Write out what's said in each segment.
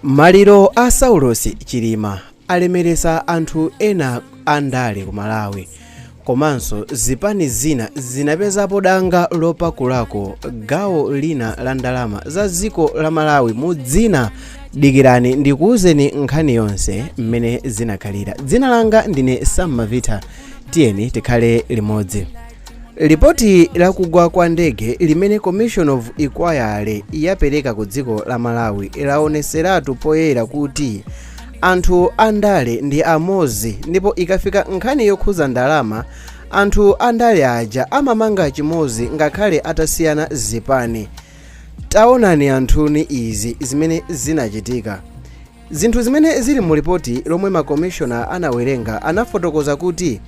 Maliro a Saulos Chilima alemeretsa anthu ena andale ku Malawi, komanso zipani zina zinapezapo danga lopakulako gawo lina la ndalama za dziko la Malawi mu dzina. Dikirani ndikuwuzeni nkhani yonse mmene zinakhalira. Dzina langa ndine Sam Mavita, tiyeni tikhale limodzi. Lipoti la kugwa kwa ndege limene Commission of Inquiry yapereka ku dziko la Malawi laoneseratu poyera kuti anthu andale ndi amodzi, ndipo ikafika nkhani yokhuza ndalama, anthu andale aja amamanga chimodzi ngakhale atasiyana zipani. Taonani anthuni izi zimene zinachitika. Zinthu zimene zili mu lipoti lomwe makomishona anawerenga, anafotokoza kuti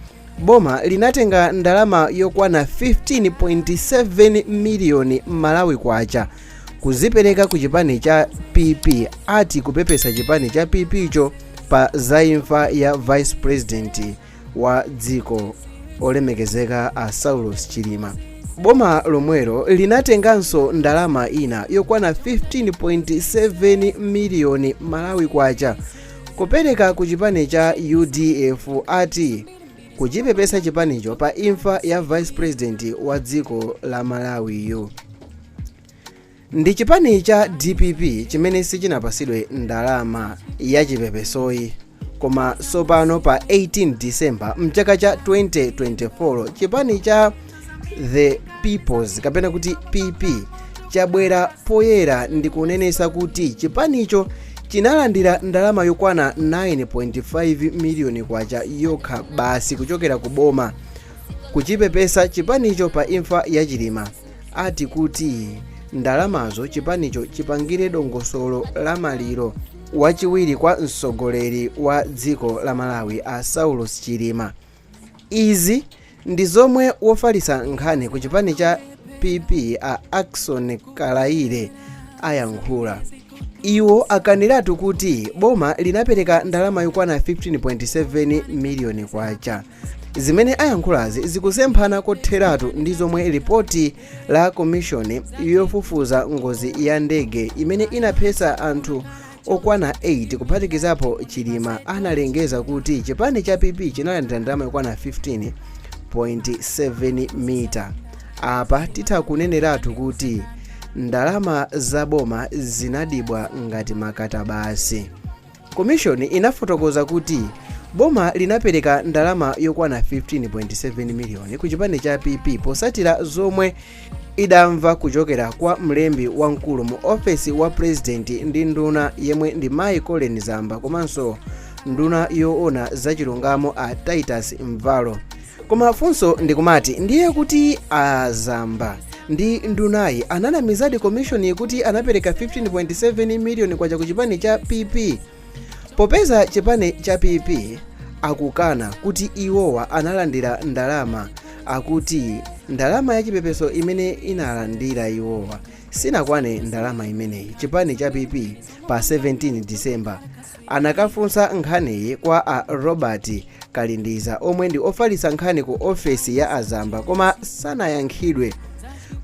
boma linatenga ndalama yokwana 15.7 miliyoni Malawi kwacha kuzipereka ku chipani cha PP, ati kupepesa chipani cha PP cho pa zaimfa ya vice president wa dziko olemekezeka a Saulos Chilima. Boma lomwelo linatenganso ndalama ina yokwana 15.7 miliyoni Malawi kwacha kupereka ku chipani cha UDF, ati kuchipepesa chipanicho pa imfa ya vice president wa dziko la Malawiyu. Ndi chipani cha DPP chimene sichinapasidwe ndalama ya chipepesoyi. Koma tsopano pa 18 December mchaka cha 2024, chipani cha The Peoples, kapena kuti PP, chabwera poyera ndi kunenesa kuti chipanicho chinalandira ndalama yokwana 9.5 miliyoni kwacha yokha basi kuchokera ku boma kuchipepesa chipanicho pa imfa ya Chilima, ati kuti ndalamazo chipanicho chipangire dongosolo la maliro wachiwiri kwa mtsogoleri wa dziko la Malawi a Saulos Chilima. Izi ndi zomwe wofalitsa nkhani ku chipani cha PP a Akson Kalaire ayankhula. Iwo akaniratu kuti boma linapereka ndalama yokwana 15.7 miliyoni kwacha. Zimene ayankhulazi zikusemphana kotheratu ndi zomwe lipoti la komishoni yofufuza ngozi ya ndege imene inaphetsa anthu okwana 8 kuphatikizapo Chilima analengeza kuti chipani cha PP chinalandira ndalama yokwana 15.7 mita. Apa titha kuneneratu kuti ndalama za boma zinadibwa ngati makata basi. Komishoni inafotokoza kuti boma linapereka ndalama yokwana 15.7 miliyoni ku chipani cha PP posatira zomwe idamva kuchokera kwa mlembi wamkulu mu ofesi wa purezidenti ndi nduna yemwe ndi mayi Colleen Zamba, komanso nduna yoona zachilungamo a Titus Mvalo. Koma funso ndikumati, ndiye kuti azamba ndi ndunayi ananamizadi komishoni kuti anapereka 15.7 miliyoni kwacha ku chipani cha PP, popeza chipani cha PP akukana kuti iwowa analandira ndalama? Akuti ndalama ya chipepeso imene inalandira iwowa sinakwane ndalama imeneyi. Chipani cha PP pa 17 December anakafunsa nkhaniyi kwa a Robert Kalindiza omwe ndi ofalitsa nkhani ku ofesi ya azamba, koma sanayankhidwe.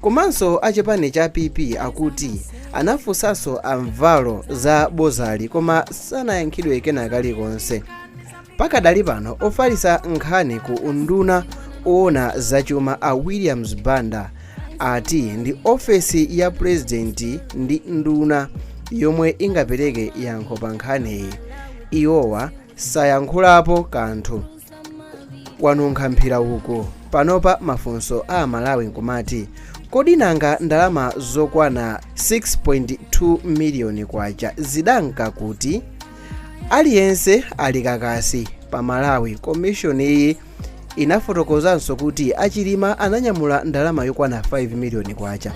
Komanso achipani cha PP akuti anafunsanso amvalo za bozali, koma sanayankhidwe kena kalikonse. Pakadali pano ofalitsa nkhani ku unduna oona zachuma a Williams Banda ati ndi ofesi ya purezidenti ndi nduna yomwe ingapereke yankho pa nkhaniyi, iwowa sayankhulapo kanthu. Wanunkha mphira uku. Panopa mafunso a Malawi nkumati, kodi nanga ndalama zokwana 6.2 miliyoni kwacha zidanka kuti? Aliyense ali kakasi pa Malawi. Komishoni iyi inafotokozanso kuti achilima ananyamula ndalama yokwana 5 miliyoni kwacha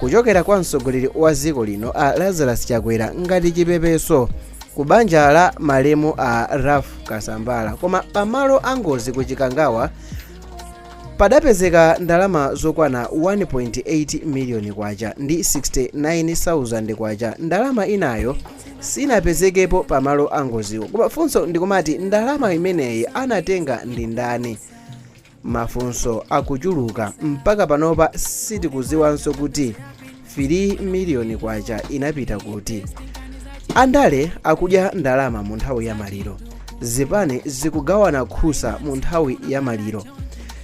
kuchokera kwa mtsogoleri wa dziko lino a Lazarus Chakwera ngati chipepeso ku banja la malemu a Ralph Kasambara. Koma pamalo angozi ku Chikangawa padapezeka ndalama zokwana 1.8 miliyoni kwacha ndi 69,000 kwacha. Ndalama inayo sinapezekepo pamalo angoziwo. Koma funso ndikumati, ndalama imeneyi anatenga ndi ndani? Mafunso akuchuluka. Mpaka panopa sitikuziwanso kuti 3 miliyoni kwacha inapita kuti. Andale akudya ndalama mu nthawi ya maliro, zipani zikugawana khusa mu nthawi ya maliro.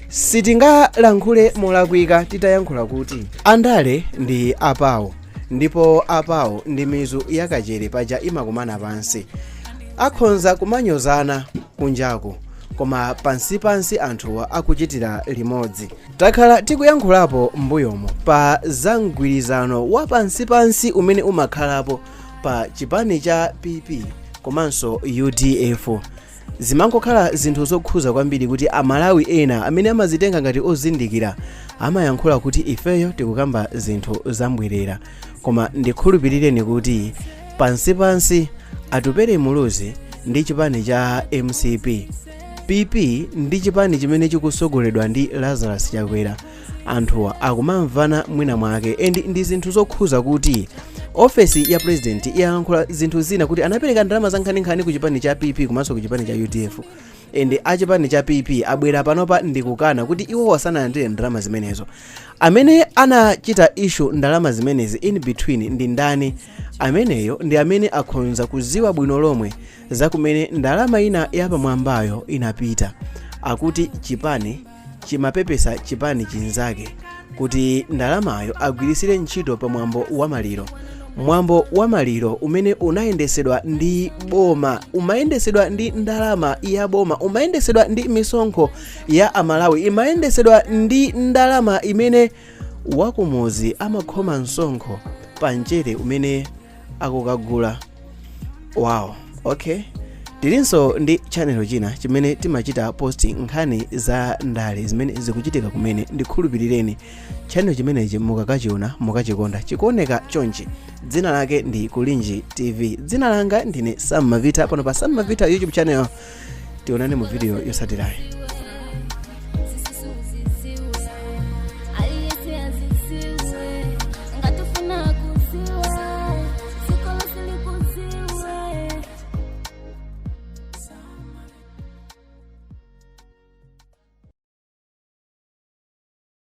Sitingalankhule molakwika titayankhula kuti andale ndi apawo, ndipo apawo ndi mizu yakachere paja imakumana pansi. Akhonza kumanyozana kunjaku, koma pansipansi anthuwa akuchitira limodzi. Takhala tikuyankhulapo m'mbuyomo pa za mgwirizano wa pansipansi umene umakhalapo pa chipani cha PP komanso UDF. Zimangokhala zinthu zokhuza kwambiri kuti Amalawi ena amene amazitenga ngati ozindikira amayankhula kuti ifeyo tikukamba zinthu zambwerera, koma ndikhulupirireni kuti pansipansi Atupele Muluzi ndi chipani cha MCP, PP ndi chipani chimene chikusogoledwa ndi Lazarus Chakwera, anthuwa akumamvana mwina mwake. And ndi zinthu zokhuza kuti ofesi ya president yayankhula zinthu zina kuti anapereka ndalama za nkhaninkhani ku chipani cha PP komanso ku chipani cha UDF, and achipani cha PP abwera panopa ndikukana kuti iwo asanalandire ndalama zimenezo. Amene anachita issue ndalama zimenezi in between ndi ndani? Ameneyo ndi amene akhonza kuziwa bwino lomwe zakumene ndalama ina yapamwambayo inapita. Akuti chipani chimapepesa chipani chinzake kuti ndalamayo agwirisire ntchito pa mwambo wa maliro, mwambo wa maliro umene unayendesedwa ndi boma, umayendesedwa ndi ndalama ya boma, umayendesedwa ndi misonkho ya Amalawi, imayendesedwa ndi ndalama imene wakumuzi amakhoma msonkho pa mchere umene akukagula. Wow, okay, tilinso ndi channel china chimene timachita post nkhani za ndale zimene zikuchitika kumene. Ndikhulupirireni, channel chimenechi mukakachiona mukachikonda. Chikuoneka chonchi, dzina lake ndi Kulinji TV. Dzina langa ndine Sam Mavita, pano pa Sam Mavita YouTube channel. Tionane mu video yotsatirayi.